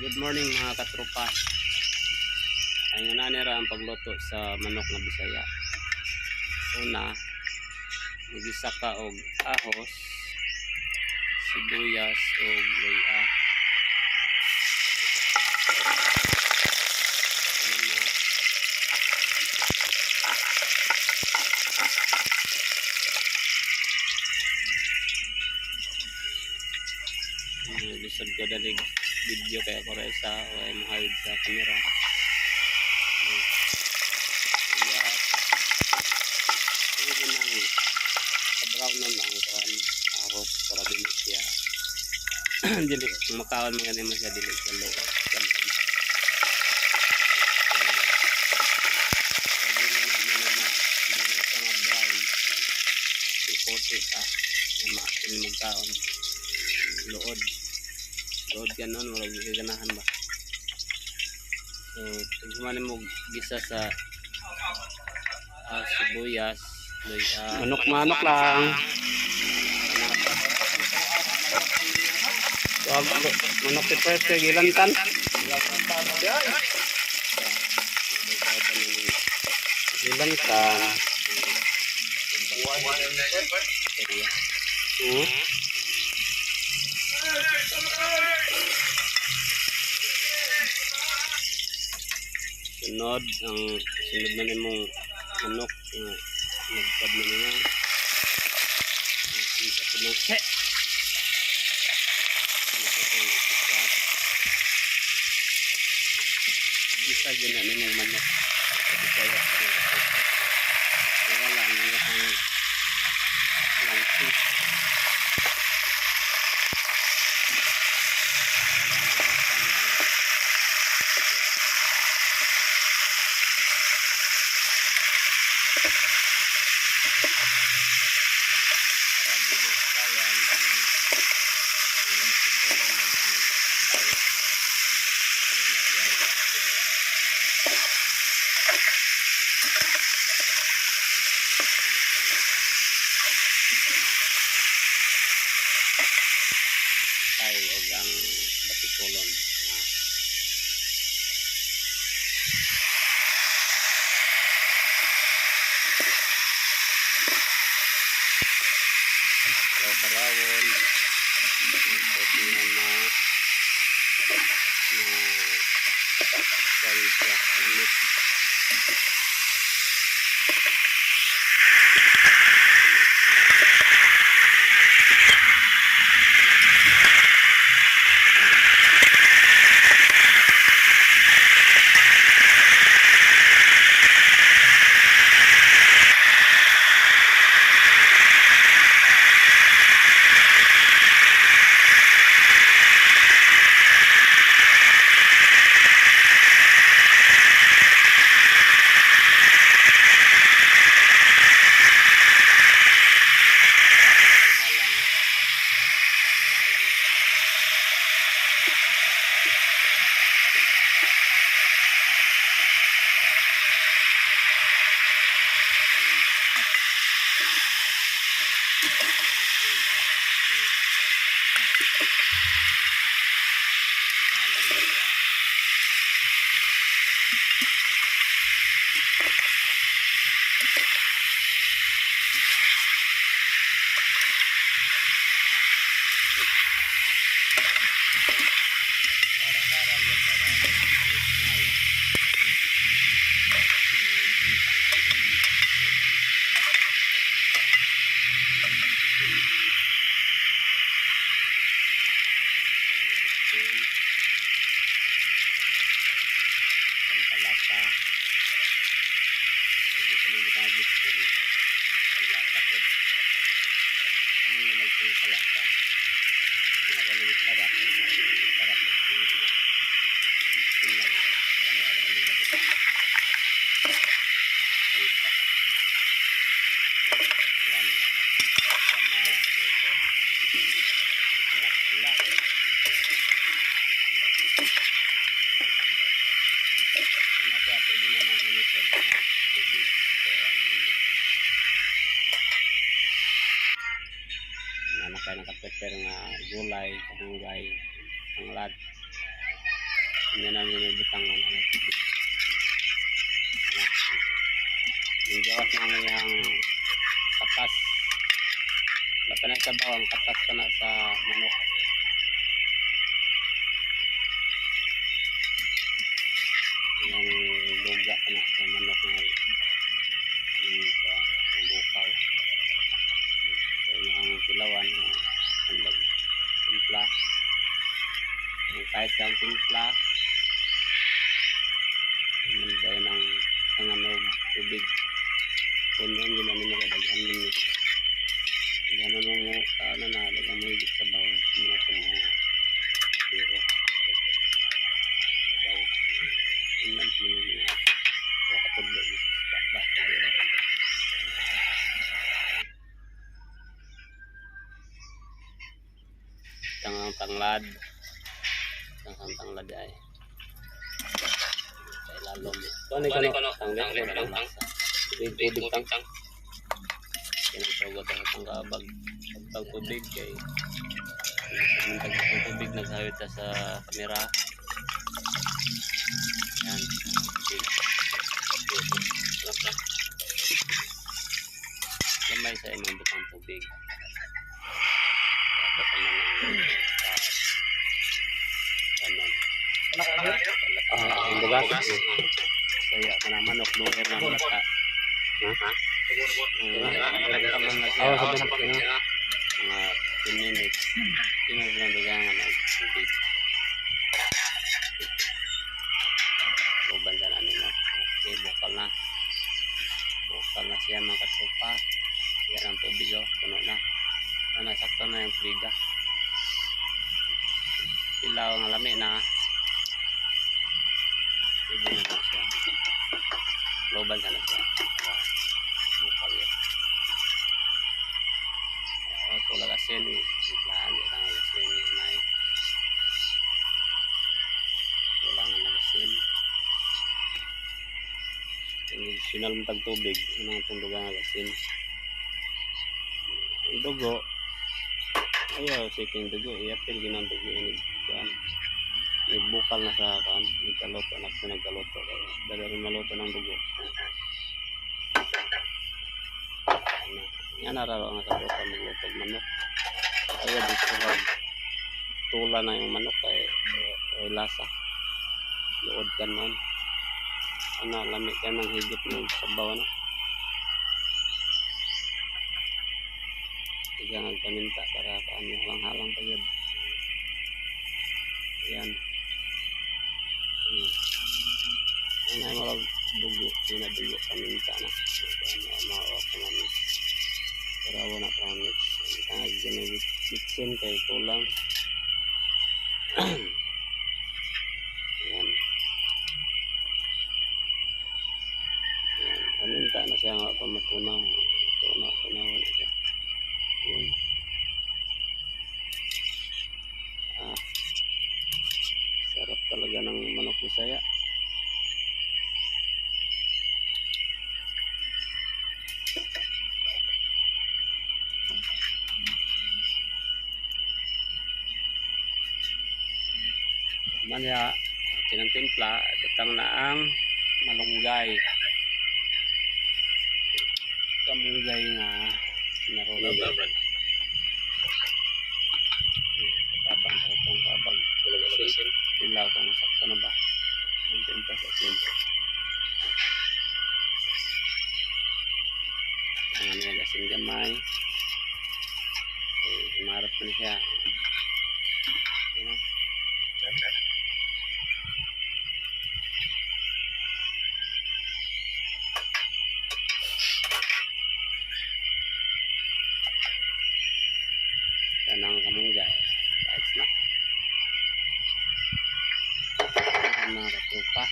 Good morning, mga katropa. Ay nga ra ang pagluto sa manok nga Bisaya. Una, magisa ka og ahos, sibuyas ug luya. Ano na? Lisod ko dalig video kaya ko rin sa o mahawid sa camera. Sibuyas. Sige nang sa-brown nun ang kuan ahos para dili siya dili kung makaon man gani mo siya, dili siya luot. Ganun. Lagi mo na na dili siya nga brown. Puti pa. Nga maasin magkaon. Luod. Luod ganon, wala gyud ganahan ba. So, pag human mo gisa sa sibuyas, luya, Manok manok lang. Wag manok si first kay gilantan. Gilantan. Sunod, ang sunod na nimong manok nga nagpad na nimo. Ang isa po ng Isa po isa. Gisa gyud na nimong manok. Sa Bisaya, mga katropa. Wala ang iyang langsi. Para dili sayang ang sikulon ng ang atay. Ano na diyan? Atay og ang batikulon nga karaw-karawon pwede nga na na kuwan siya na mix na mix. Halang halang. Halang. Para yan para maayo. Bitsin. Pampalasa. Pag gusto mo butang bitsin, ilasa pod. Ano yung nagpang palasa? Mga kaligit sarap, mga kaligit sarap, pag ko. Bitsin lang, dami rin mo nabutang. Kita ka. Yan, yan na luto. Pinakula. Ano kaya pwede na nang inisod ng tubig o ano ninyo. Wala na kayo nakaprepare nga gulay, kanunggay, tanglad. Hindi namin may butang na na tubig. Yung gawas ng iyang katas. Wala pa na sa bawang, katas pa na sa manok. Yung luga pa na sa manok nga yung sa ang bukaw. So, yung tilawan, ano ba, timpla. Yung kahit sa timpla, yung ng panganog tubig. Punon yun ano mo daghan man ni. Daghan mo mo ano na daghan mo higit sa baw. Mo na puno. Pero baw. Yun lang po yung mga katudlo. Ba ba ba. Tangang tanglad. Tangang tanglad ay. Sa ilalom. Kuan Kuan kono, tangli tangli tang tang. tubig tubig tang tang. Kinagsugot ang itong kaabag. Pagtag tubig kay pag ang tubig naghawit ta sa kamera. Yan. Tubig. Lamay sa imong butang tubig. Dapat naman ang kanon. Ah, ang bugas. Saya ka na manok doer na bata. Ha? Nagkaman na siya. Oh, sa Mga 10 minutes. Tinag na ng tubig. Uban sa namin mo. Okay, bukal na. Bukal na siya mga katropa. Yan ang tubig oh, puno na. Ano, sakto na yung tubig ah. Ilaw ang lami na. Pwede na na siya. Loban sana siya. Para bukal yun. Oh, tulag asin. Simplahan. Di lang asin. May. Wala nga nagasin. Yung additional mong tagtubig. Ano ang itong dugang asin. Ang dugo. Ayaw, siking dugo. Iapil ginang dugo. Ini kuan. Nagbukal na sa kuan. Nagkaluto. Anak ko nagkaluto. Dali rin maluto ng dugo. Ano. Yan nararo ang katropa maglutog manok. Ayaw dito hag. Tula na yung manok ay, ay lasa. Luod ka noon. Ano, lami ka ng higit ng sabaw ano. Tiga nagpaminta para paano halang-halang pa yun. Yan. Ang ay marag dugo, dinadugo paminta na. Ano, maawa pa namin. Pero wala pa mix. Ang tangag ganay bitsin kay kulang. Yan. Yan. Paminta na siya nga pa matunaw. Tunaw, tunaw na siya. Yun. Ah. Sarap talaga ng manok Bisaya. Manya, kinang timpla, butang na ang malunggay. Kamunggay nga naroon. Katabang ka itong kabag. Asin. Tilaw kung sakto na ba. Ang timpla sa asin. Ang ano asin gamay. Eh, humarap na siya. Yan. Kanang kamunggay. Ayos na. Ayan, mga katropa.